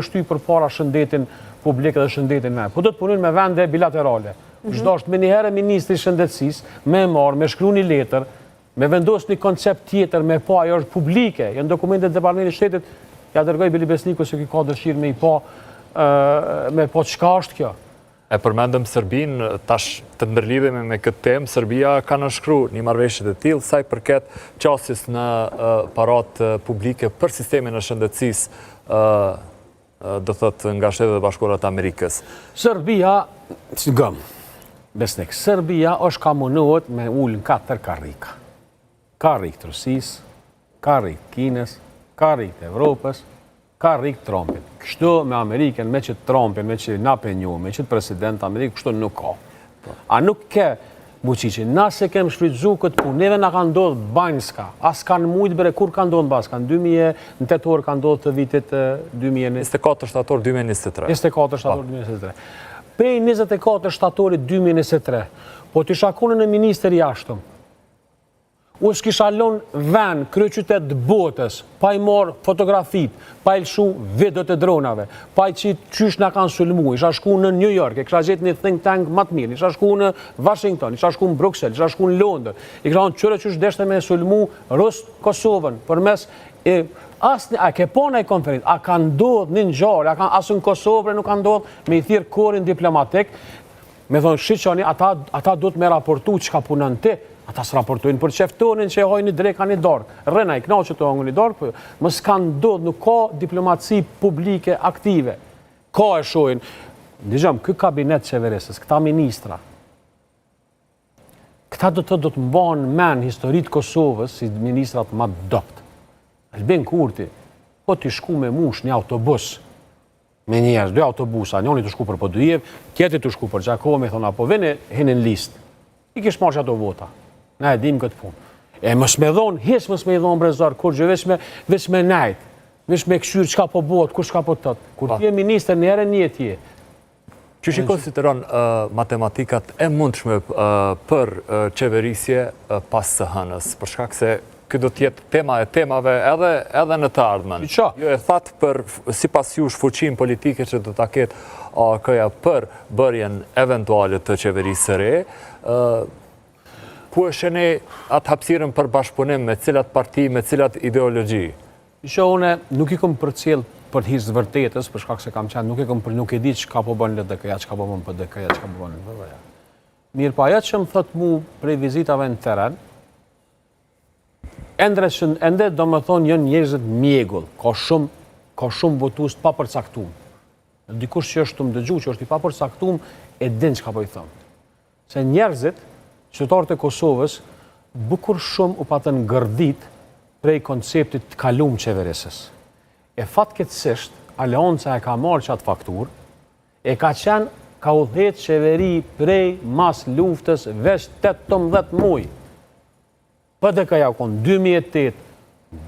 shty përpara shëndetin publik dhe shëndetin me. Po do të punojnë me vende bilaterale. Mm -hmm. Është menjëherë ministri i shëndetësisë me marr, me shkru një letër, me vendos një koncept tjetër, me pa, ajo është publike, janë dokumentet e Departamentit Shtetit, ja dërgoj Bili Besniku se ky ka dëshirë me i pa, me pa çka është kjo. E përmendëm Serbinë, tash të ndërlidhemi me këtë temë, Serbia ka nënshkru një marrëveshje të tillë sa i përket qasjes në paratë publike për sistemin e shëndetësisë, do thotë nga Shtetet e Bashkuara të Amerikës. Serbia, gëm, Besnik, Serbia është ka mundohet me ulë në katër karrika. Karrikë të Rusisë, karrikë të Kinës, karrikë të Evropës, karrikë Trumpit. Kështu me Amerikën, me qëtë Trumpin, me që na penju, me qëtë president Amerikë, kështu nuk ka. A nuk ke, Vučići, na se kem shfrytzu këtë punë, neve na ka ndodhë Banjska, as kanë mujtë bre, kur ka ndodhë Banjska, në 2000, në tetor ka ndodhë të vitit 2000... 24 shtator 2023. 24 shtator 2023. Prej 24 shtatorit 2023, po t'isha konë ministër i jashtëm, Unë s'kisha lënë ven, kryeqytet të botës, pa i marrë fotografit, pa i lëshu videot e dronave, pa i qitë qysh na kanë sulmu, isha shku në New York, e kisha gjetë një think tank më të mirë, isha shku në Washington, isha shku në Bruxelles, isha shku në Londër, i kisha thonë qyre qysh deshte me sulmu Rus Kosovën, përmes e, asë, a ke po në konferencë, a ka ndodhë një ngjarje, a ka, asë në Kosovë nuk ka ndodhë me i thirë korin diplomatik, Me thonë, shiqoni, ata, ata duhet me raportu çka punon ti, ata s'raportojnë për qeftonin që e hojnë një drekë një darkë. Rrena i knaqë të hongë një darkë, po, mos ka ndodhë, nuk ka diplomaci publike aktive. Ka e shojnë. Dëgjom, ky kabinet qeverisës, këta ministra, këta do të do të mbanë men historitë Kosovës si ministrat ma të dopt. Albin Kurti, po t'i shku me mush një autobus, me njerëz, dy autobusa, njëri të shku për Podujevë, tjetri të shku për Gjakovë, me thonë, apo vini, hini në listë. I kish marrë që ato vota. Na e dim këtë punë. E mos me dhonë, hiç mos me i dhonë brezor, kur gjë veç me, veç me nejt, veç me këshyrë çka po bëhet, kush çka po thot. Kur ti je ministër një herë një tje. Qysh i konsideron matematikat e mundshme për qeverisje pas së hënës? Për shkak se ky do të jetë tema e temave edhe edhe në të ardhmen. Ju e thatë për sipas jush fuqinë politike që do ta ketë AAK-ja për bërjen eventuale të qeverisë së re, ku e shihni atë hapësirën për bashkëpunim me cilat parti, me cilat ideologji? Isha une nuk i kom përcjell për hir të vërtetës, për shkak se kam qenë, nuk e kom për nuk e di çka po bën LDK-ja, çka po bën PDK-ja, çka po bën LVV-ja. Mirë, po ajo që më thot mu prej vizitave në teren, ende që ende do më thonë janë njerëzit mjegull, ka shumë ka shumë votues të papërcaktuar. Dikush që është të më dëgju, që është i papërcaktuar, e din çka po i thon. Se njerëzit, qytetarët e Kosovës, bukur shumë u patën gërdit prej konceptit të kalum qeverisës. E fatkeqësisht, Aleanca e ka marrë qatë fakturë, e ka qenë ka udhëheq qeveri prej mas luftës veç 18 muj. PDK-ja u konë 2008,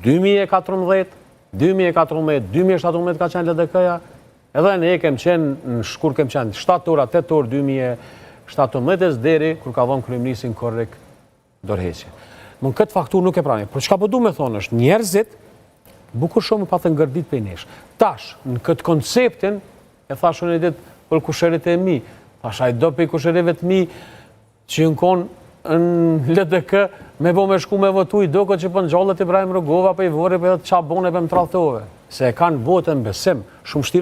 2014, 2014, 2017 ka qenë LDK-ja, edhe ne kem qenë në shkur kem qenë shtator, tetor 2017 deri kur ka dhonë kryeministin korrik dorëheqje. Më në këtë faktur nuk e pranoj. Por çka po du me thonë është njerëzit bukur shumë patën gërdit prej nesh. Tash, në këtë konceptin, e thash unë një ditë për kusherit e mi, thash ai do prej kusherive të mi që në konë në LDK me bo me shku me votu i doko që po ngjallet Ibrahim Rugova për i vori për edhe qa bone për më tradhtove. Se e kanë votën besim. Shumë shtirë.